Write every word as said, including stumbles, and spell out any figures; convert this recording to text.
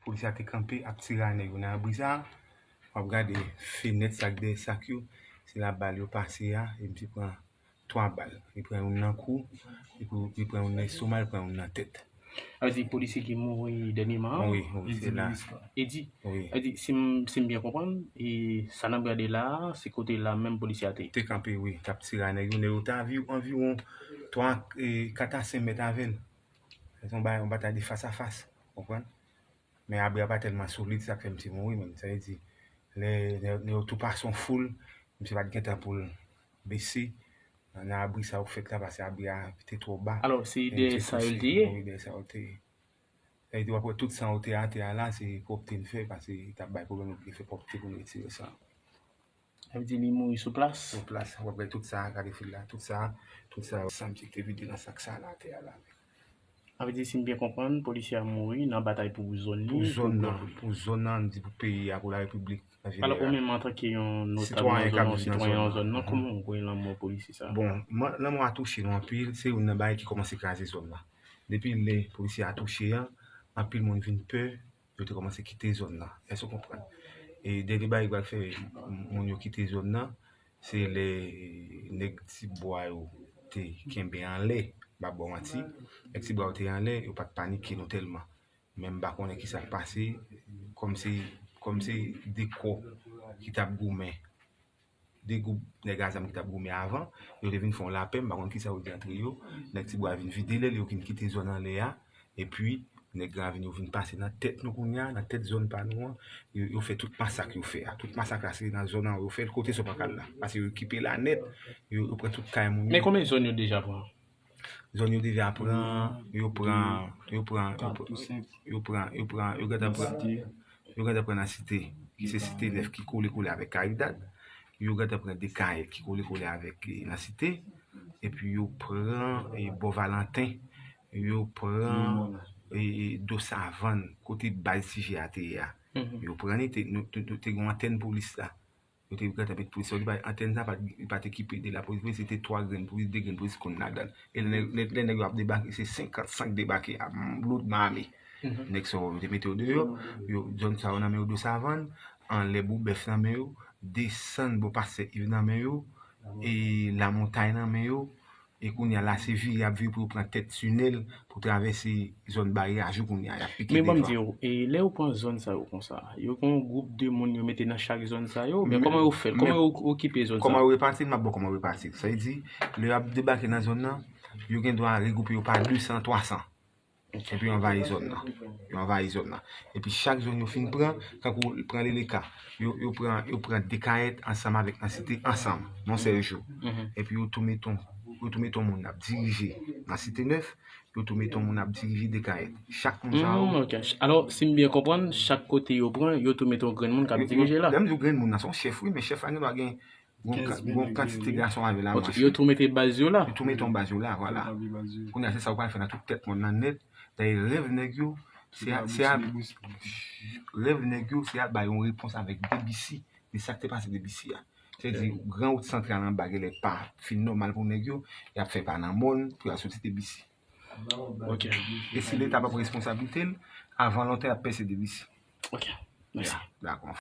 Polisye a te kanpe ap tire a nèg yo nan abri sa a. W ap gade fenèt sa k dèyè sak yo. Se la bal yo pase a. E misye pran twa bal. Li pran youn nan kou, li pran youn nan estoma, li pran youn nan tèt. Sa vle di polisye ki mouri dènyèman an? Wi, wi, se la. Edi, wi. Edi, si m, si m byen konprann, e sa n ap gade la a, se kote la menm polisye a te. Te kanpe, wi, t ap tire a nèg yo, nèg yo te anvi-, anviwon twa, e, kat a senk mèt avè l. Se yon ba-, yon batay de fas a fas, w konprann? Men abri a pa tèlman solid, sa k fè misye mouri menm. Sa vle di, lè, lè, lè yo tou pase yon foul, misye pa t gen tan pou l bese nan, nan abri sa yo fèt la, paske abri a te twò ba. Alò, se dèyè sa yo l te ye? Wi, dèyè sa yo l te ye. Sa vle di, w ap wè tout san yo te atè a la, se pwòpte n fè, paske li t ap bay pwoblèm, nou te fè pwòpte pou nou retire san. Sa vle di li mouri sou plas? Sou plas. W ap wè tout sa, gade fil la, tout sa, tout sa, san misye te vide nan sak sa la, atè a la. Sa vle di, si m byen konprann, polisye a mouri nan batay pou zòn li, pou zòn nan, pou zòn nan, di pou peyi a, pou larepiblik an jeneral. Alò, ou menm antanke yon notab nan zòn nan, sitwayen nan zòn nan, kòman w wè lanmò polisye sa a? Bon, mwen, lanmò a touche nou anpil, se youn nan bagay ki kòmanse kraze zòn nan. Depi lè polisye a touche an, anpil moun vin pè, yo te kòmanse kite zòn nan. Èske w konprann? E dènye bagay ki pral fè moun yo kite zòn nan, se lè nèg Tibwa yo te kenbe anlè, m p ap ba w manti, nèg Tibwa yo te anlè, yo pa t panike nou tèlman. Men m pa konnen kisa k pase, kòm se, kòm se de kò ki t ap goumen. De gwoup nèg a zam ki t ap goumen avan, yo te vin fè yon lapè, m pa konn kisa yo di antre yo. Nèg Tibwa vin vide lè, yo vin kite zòn anlè a, epi nèg Granvin yo vin pase nan tèt nou kounye a, nan tèt zòn pa nou an, yo, yo fè tout masak yo fè a. Tout masak la, se nan zòn an yo fè l, kote Sopakal la. Paske yo okipe la nèt, yo, yo pran tout kay moun yo. Men konbyen zòn yo deja pran? Zòn yo deja pran, yo pran, yo pran, yo pran, yo pran, yo pran, yo gentan pran, yo gentan pran nan Site, ki se Site Nèf ki kole kole avèk Karidad. Yo gentan pran Dekayèt ki kole kole avèk, eh, nan Site. Epi yo pran, eh, bò Valentin. Yo pran, eh, Do Savann, kote baz T G A te ye a. Yo pran li, te, nou, te, te, te gen yon antèn polis la. Yo te gentan met polis, yo te bay antèn sa, pa t, li pa t ekipe de lapolis vre, se te twa grenn polis, de grenn polis ki konn ladan l. E lè, lè, lè nèg yo ap debake, se senkant san k debake a, m, loudman ame. Nèg sa yo, yo te mete yo deyò, yo, zòn sa yo nan men yo, Do Savann, anlè Boubèf nan men yo, desann bò Pastè Iv nan men yo, e Lamontay nan men yo, e kounye a la, se vire y ap vire pou yo pran tèt tinèl, pou travèse zòn baryè a, jou kounye a, y ap pike devan. Men ban m di w, e lè yo pran zòn sa yo konsa, yo gen yon gwoup de moun yo mete nan chak zòn sa yo, oubyen kòman yo fè l? Kòman yo okipe zòn sa yo? Kòman yo repati l? M ap ba w kòman yo repati l. Sa vle di, lè y ap debake nan zòn nan, yo gen dwa regwoupe yo pa de san, twa san. Epi yo anvayi zòn nan. Yo anvayi zòn nan. Epi chak zòn yo fin pran, tankou pran Leleka, yo, yo pran, yo pran Dekayèt ansanm avèk nan Site ansanm, nan yon sèl jou. Epi yo tou mete yon, yo tou mete yon moun ap dirije nan Site Nèf, yo tou mete yon moun ap dirije Dekayèt. Chak moun sa yo. Hmm, ok. Alò, si m byen konprann, chak kote yo pran, yo tou mete yon grenn moun k ap dirije la. Lè m di w grenn moun nan, se yon chèf, wi, men chèf la gen dwa gen yon ka-, yon kantite gason avè l a manch. Ok, yo tou mete baz yo la? Yo tou mete yon baz yo la, vwala. Kounye a, se sa yo pral fè nan tout tèt mòn nan nèt. Dayè, rèv nèg yo, se a, se a, rèv nèg yo, se al bay yon repons avèk Debisi, de sa k te pase Debisi a. Se di, gran wout santral anba genlè pa fin nòmal pou nèg yo, y ap fè pa nan mòn pou y al soti Debisi. Ok. E si Leta pa pran responsablite l, avan lontan y ap pèse Debisi. Ok. Mèsi. Ya, dakò.